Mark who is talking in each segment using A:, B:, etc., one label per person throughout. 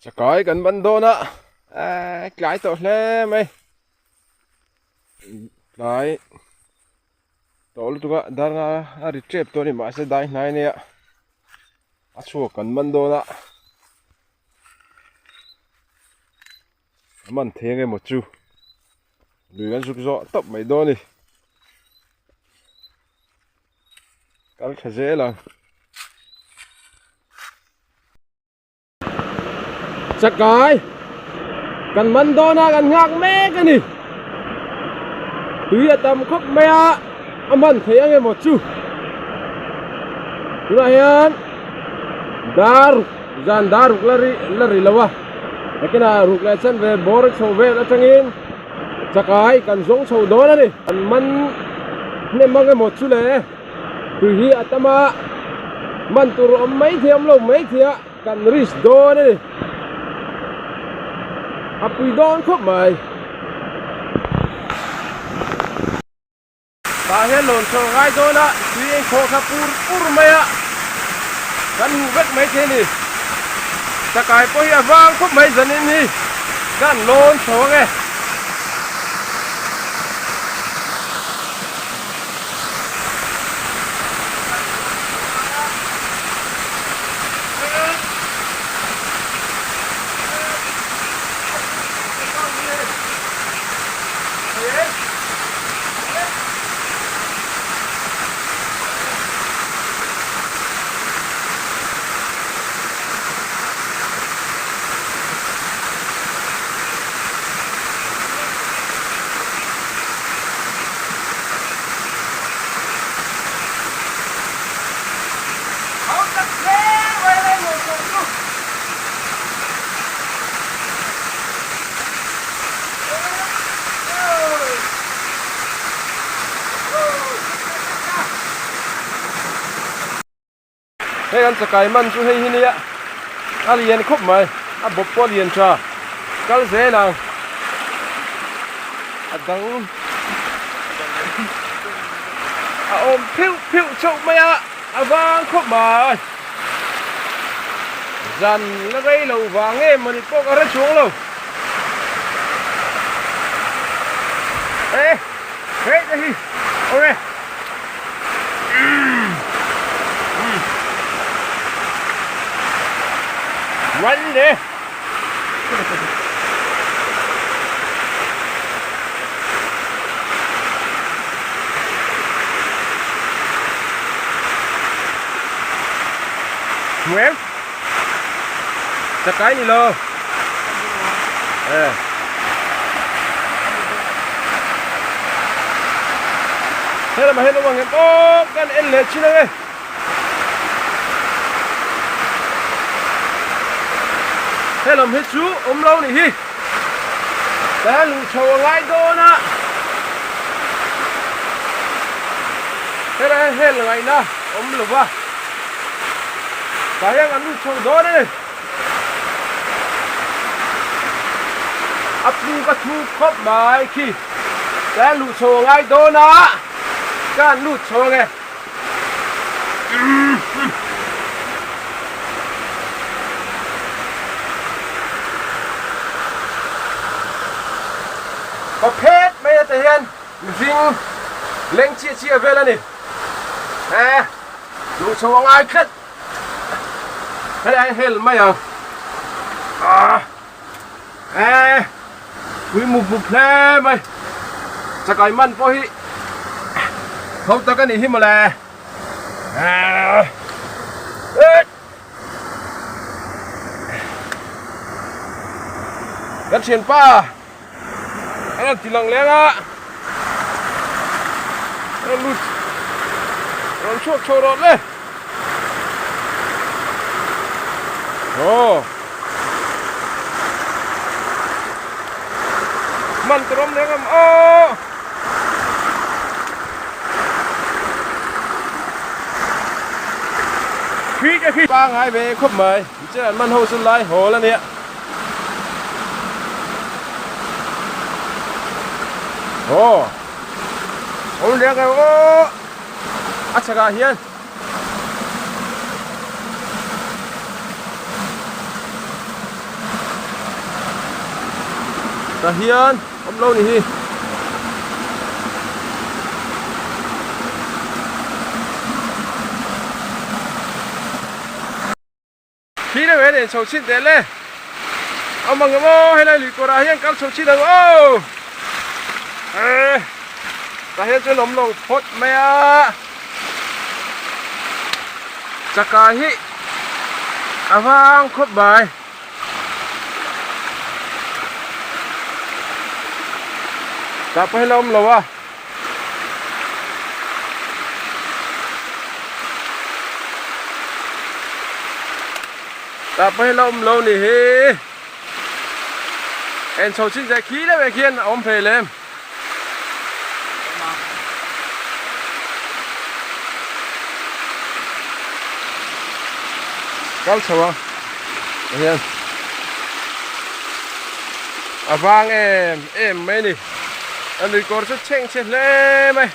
A: Chakai kan ban dawn a eee tlai tawh hle mai tlai tawh lutuk a dar nga a ri tep tawh a ni mahse dai hnai a nia a chhuak kan man dawn a a man thei ang emaw chu lui an zuk zawh tawp mai dawn a ni kal tha zel ang. Chakai kan man dawn a kan nghak mek a ni tui a tam khawp mai a a man theih ang emaw chu tunah hian dar zan dar ruk la ri la ri lo a nakinah ruk leh chanve bawr chho vel atangin chakai kan zawng chho dawn a ni kan man hnem ang emaw chu le tui hi a tam a man tur a awm mai thei a awm lo mai thei a. Kan risk dawn a ni. A pui dawn khawp mai. Tah hian lawn chho ngai dawn a, tui eng khawh kha pur pur mai a, kan hmuh vek mai thei a ni. Chakai pawh hi a vang khawp mai zanin hi kan lawn chho ang e. Hei an chakai man chu hei hi nia a lian khawp mai a bawp pawh a lian tha kal zel ang a dang a awm phiuh phiuh chauh mai a a vang khawp mai zan la rei lo vang nge mawni pawh ka hre chuang lo e hei te hi awm e. One Nguyễn Chặt cái này lơ Helamah hian awm ang em aw kan en leh thin ang e. Helam hi chu awm lo nih hi. Ka luh chho a ngai dawn a. Helai hel ngaihna awm lo va. Tah hian kan lut chho dawn a ni. A pu ka thu khawp mai khi. Ka luh chho a ngai dawn a. Ka han lut chho ang e. Ka phet mai a tah hian mihring leng chiah chiah vel a ni. E luh chho a ngai tlat. Helai hel mai ang. Ah. E pui mup mup hle mai chakai man pawh hi tho tak a nih hi mawle kan thianpa a rawn ti lang leng a rawn lut rawn chhuak chho rawh le aw man tur awm leng am aw khi ka khi pangai ve khawp mai chen an man ho chu lai hawl ania Aw awm leh ang aw a chhakah hian Tah hian awm lo ni hi. Khi deuh hian inchho chhin teh le. Awm ang emaw helai lui kawrah hian kal chho chhin ang aw. Eh tah hian chuan awm lo phawt mai a. Chaka hi a vang khawp mai. Tah pawh hi la awm lo a. Tah pawh hi la awm lo ni hi. En chho chin zeh khi deuh eh khian a awm phei lem. Kal chho a hian a vang em em mai ni a lui kawr chu chheng chhe hle mai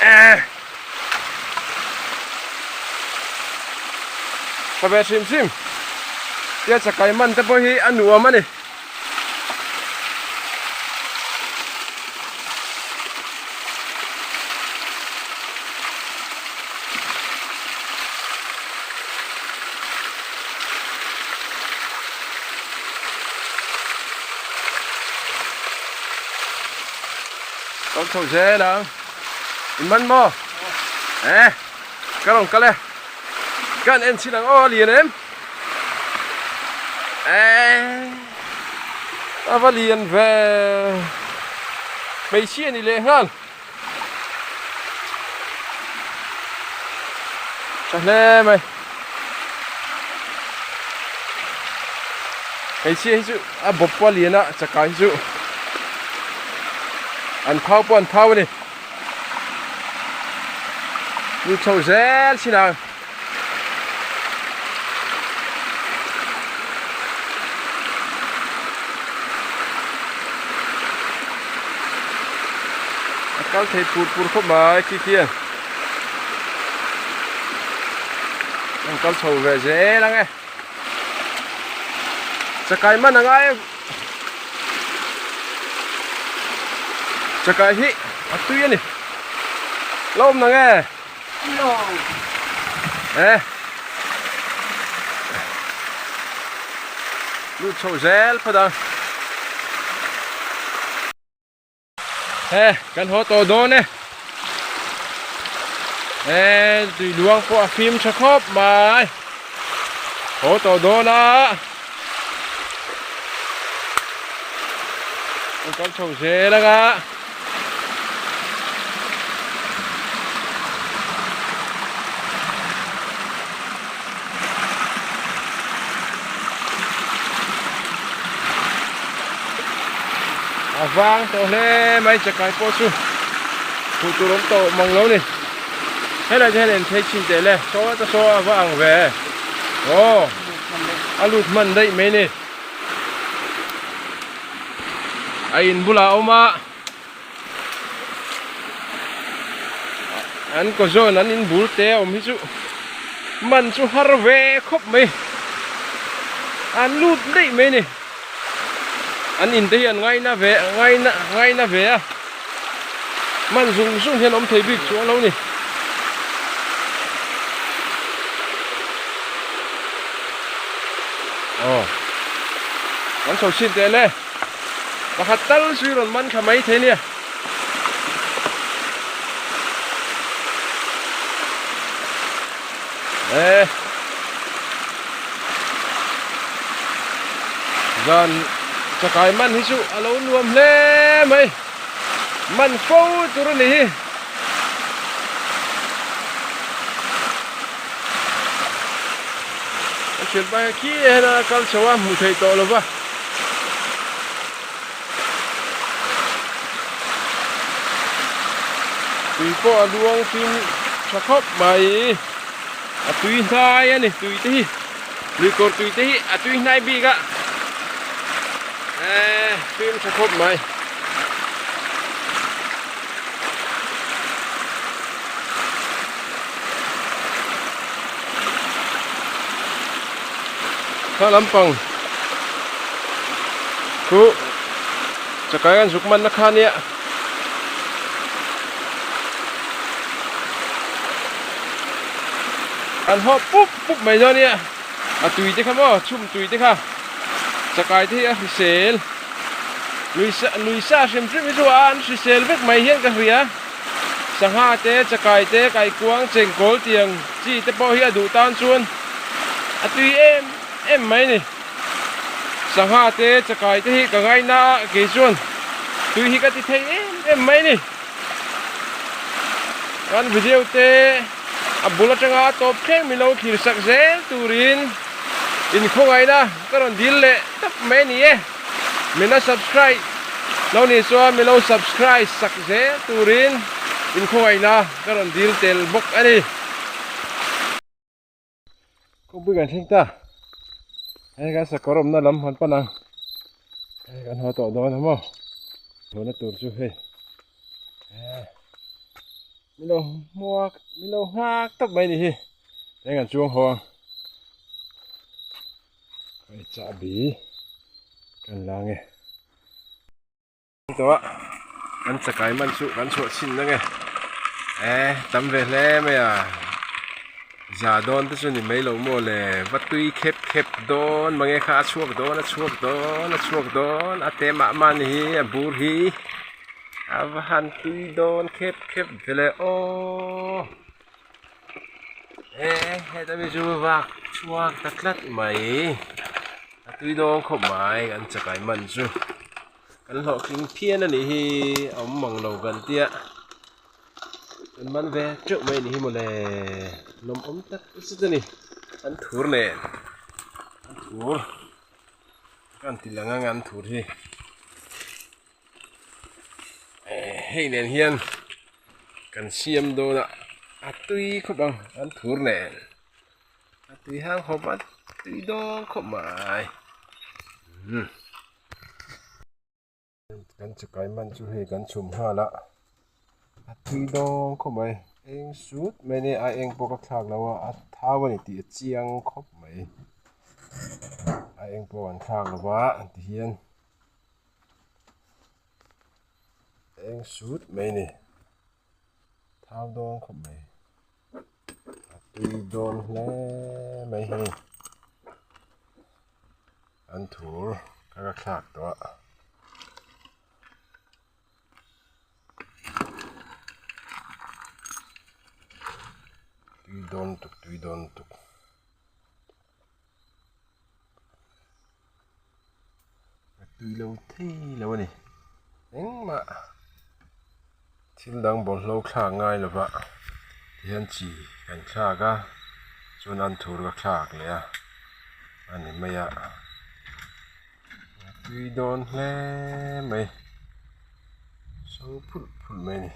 A: eh ka ve hrim hrim tia chakai man te pawh hi a nuam a ni. Kal chho zel ang in man maw eh ka rawn kal e kan en chhin ang aw a lian em eh a va lian ve hmeichhia ni leh nghal Tha hle mai. Hmeichhia hi chu a bawp pawh a lian a chakai hi chu an phau pawh an phau a ni. Lut chho zel chin ang. A kal thei pur pur khawp mai khi khian an kal chho ve zel ang e chakai man a ngai chakai hi a tui a ni la awm nang e. Eh. Lut chho zel phawt ang. He, kan haw tawh dawn e. Eh, tui luang pawh a fim tha khawp mai. Haw tawh dawn a. Kan kal chho zel ang a. A vang tawh hle mai chakai pawh chu hmuh tur awm tawh mang lo ni helai te hian en phei chhin teh le saw ta saw a va ang ve aw a lut hman daih mai ni. A in bulah a awm a an kaw zawn an in bul te a awm hi chu man chu har ve khawp mai an lut daih mai a ni an in te hi an ngaina ve ngaina ngaina ve a man zung zung hian awm thei bik chuang lo ni. Aw kan chho chhin teh le pakhat tal chu i rawn man thla mai thei nia. Eh zan chakai man hi chu a lo nuam hle mai man fo tur a ni hi. A thian pa hian khi hian a kal chho a hmuh theih tawh lova. Tui pawh a luang fim tha khawp mai. A tui hnai a ni tui te hi. Lui kawr tui te hi a tui hnai bik a. Eee fim tha khawp mai. Kha lampang. Khu chakai an zuk man na kha nia. An hawp pup pup mai dawn nia. A tui te kha maw chhum tui te kha chakai te hi a hrisel. Lui sa lui sa hrim hrim hi chu a an hrisel vek mai hian ka hria. Sangha te chakai te kaikuang chengkawl tiang chi te pawh hi a duh tan chuan a tui em em mai a ni. Sangha te chakai te hi ka ngaina a kei chuan tui hi ka ti thei em em mai a ni. Kan video te a bul atanga a tawp thleng min lo thlir sak zel turin inkhawngaihna ka rawn dil leh tawp mai a ni e. Min la subscribe lo nih chuan min lo subscribe sak zel turin inkhawngaihna ka rawn dil tel bawk a ni. Kawngpui kan thleng ta hei kan sakawr awmna lam han pan ang hei kan haw tawh dawn a maw haw tur chu hei min lo hmuak min lo nghak tawp mai a ni hi hei kan chuang haw ang hei chahbi kan la nge. Tawh a kan chakai man chu kan chhuah chhin na nge eh tam ve hle mai a za dawn te chu ni mai lo maw le va tui khep khep dawn mange kha a chhuak dawn a chhuak dawn a chhuak dawn a te mah mah ni hi a bur hi a va han tui dawn khep khep ve le aw eh heta mi chu vak chhuak ta tlat mai a tui dawn khawp mai kan chakai man chu. Kan hlawhtling phian a nih hi a awm mang lo kan tia kan man ve teuh mai a nih hi mawle lawmawm tak zet a ni an thur nen an thur ka han ti lang ang an thur hi hei nen hian kan siam dawn a a tui khawp ang an thur nen. A tui hang khawp a tui dawn khawp mai umm kan chakai man chu hei kan chhum nghal a a tui dawn khawp mai eng sut mai a nia a eng pawh ka thlak lo a a thau a ni tih a chiang khawp mai a eng pawh an thlak lo va tihian eng sut mai a ni thau dawn khawp mai. A tui dawn hle mai hei an thur ka la thlak tawh a tui dawn tuk tui dawn tuk a tui lo thei lo a ni engmah thil dang bawlhlo thlak ngai lova tihian chi kan thlak a chuan an thur ka thlak leh a a ni mai a a tui dawn hle mai so phulh phulh mai a ni.